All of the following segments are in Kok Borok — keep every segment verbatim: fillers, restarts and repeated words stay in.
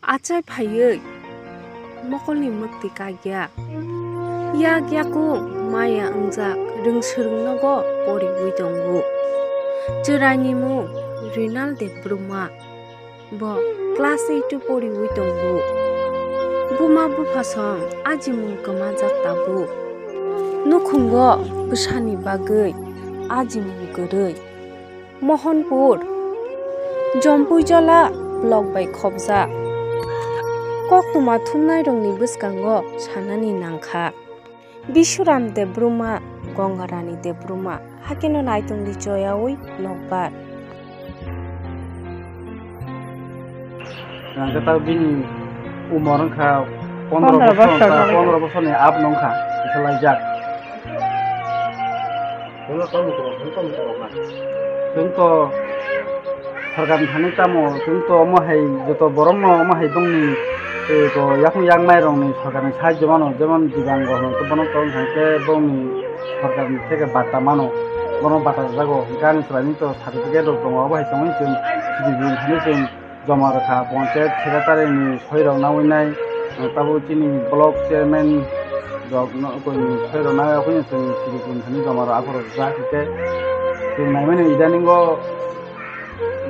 Achai phaiwi mokolni mwktwi kagya. Yak yakung maya wngjak rwngswrwng nogo poriwi tongo. Chwraini mung Rinal Debbarma. Bo class eight o poriwi tongo. Buma bupha song ajimung kwmajak tabuk. Nukhungo bwsani bagwi ajimung kwrwi. Mohanpur, Jompuijola block bai khopjak. Koktwma thumnairokni bwskango sanani nangkha. Bishuram Debbarma, Gangarani Debbarma, hakeno naitongdi choyawi nokbar. Ang khe ta bini umor wngkha pondro Pondro bosor, bosorni. Pondro bosorni up wngkha, kisa laijak. Chwng to sarkar ni thani tamo, chwng to omo hai joto borok no omo hai bongni, eh, to yakung yakmai rok ni sarkar ni sahajyo mano, jemon Dibango hono to bono tong hai khe bongni sarkar ni theke bata mano, bono bata jago, hwnkhe ani chwraini to certificate rok tongo, obo hai tongwi chwng sijibini thani chwng joma rwkha, panchayat secretary ni soi rok nawi nai, tabuk chini block chairman rok no koi ni soi rok nawi, okhorni chwng sijibini thani joma rok aphuru rwjak, hwnkhe chwng naimani idaningo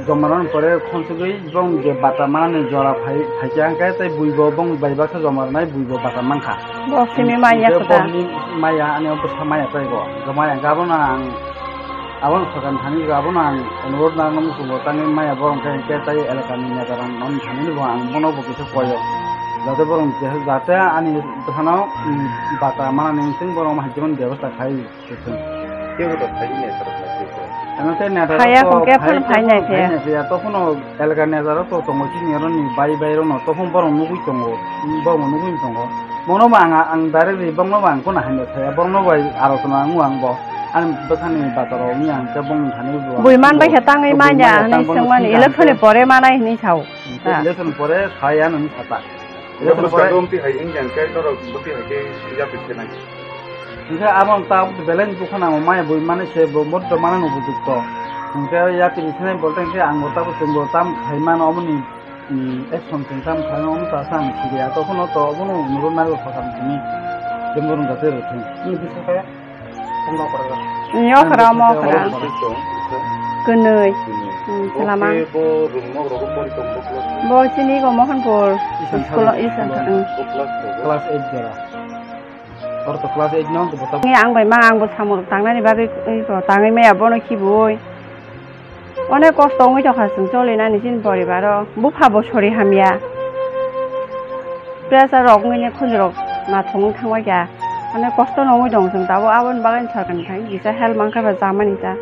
joma rwna pore khonsugwi bong je bata manani jora phai, phaikha, hwnkhe tei buibo bong bai baksa joma rwnai buibo bata mankha. Bo simi manya khe kota. Bongni maya ani bwsa maya tei bo. Joma yang abono ang Aboni sarkar ni thani rw abono ang onurodh nang muchungo tangwi maya borok khe, hwnkhe tei elaka ni neta rok no thani bo ang bono bo kisa koi o. Jate borok je, jate ani bwsano, um, bata manani wngthung, borok hai jemon bebostha khai thung. Kebo to phai neta rok khai thung. Ano tei neta rok phaiya to hwnkhe phai phano phai nai phaiya. Phai nai phaiya. Tokhono elaka ni neta rok to tongo chini oro ni bai bai rok no, tokhon borok nugwi tongo, borok no nugwi tongo. Bono bo ang, ang direct ri, bono bo ang kono hai no saya, bono bo aro kono ang, ang bo. Ani bwsani bataro wngya hwnkhe bongni thani bo. Bui man bai khe tangwi manya hinwi swngmani, election ni pore manai hinwi sao. Election pore saya nung sata. Election pore bumti hai wngya hwnkhe norok bumti hai khe yapri khe nai. Hwnkhe abo ta belai ni dukha nango maya bui mani se bo botto mana no bujukto. Hwnkhe yapri khe nai bolte hwnkhe ang bo tabo chwng bo tam khai mano omoni. Hmm, action chwng tam khlaina wng ta sa ang sidi ya, tokhono to obono nuro narwk sakha simi, jembo rwngkha tei rwthwng. Nini bwswk khe? Tongma kwrwng. Ni okra, omo okra. Tong, tong. Kwnwi. Kwnwi. Hmm, bo selama. Khe bo rwngmok rogo pori tong bo class? Bo chini go Mohanpur. Isan school, Isan, hmm. Bo class ko? Class eight jora. Oro to class eight no, bo ta. Ni ang bai ma, ang bo samung tangnani bagwi, ui, bo tangwi maya bono khibui. Onek kosto wngwi tongkha chwng cholinani chini poribaro. Bupha bo sori hamya. Pressure rok wngwi ne khunjurok nathok wng thangbai kha. Onek kosto no wngwi tong chwng tabuk, aboni bagwi sarkar ni thani kisa help mankha ba chamani ta.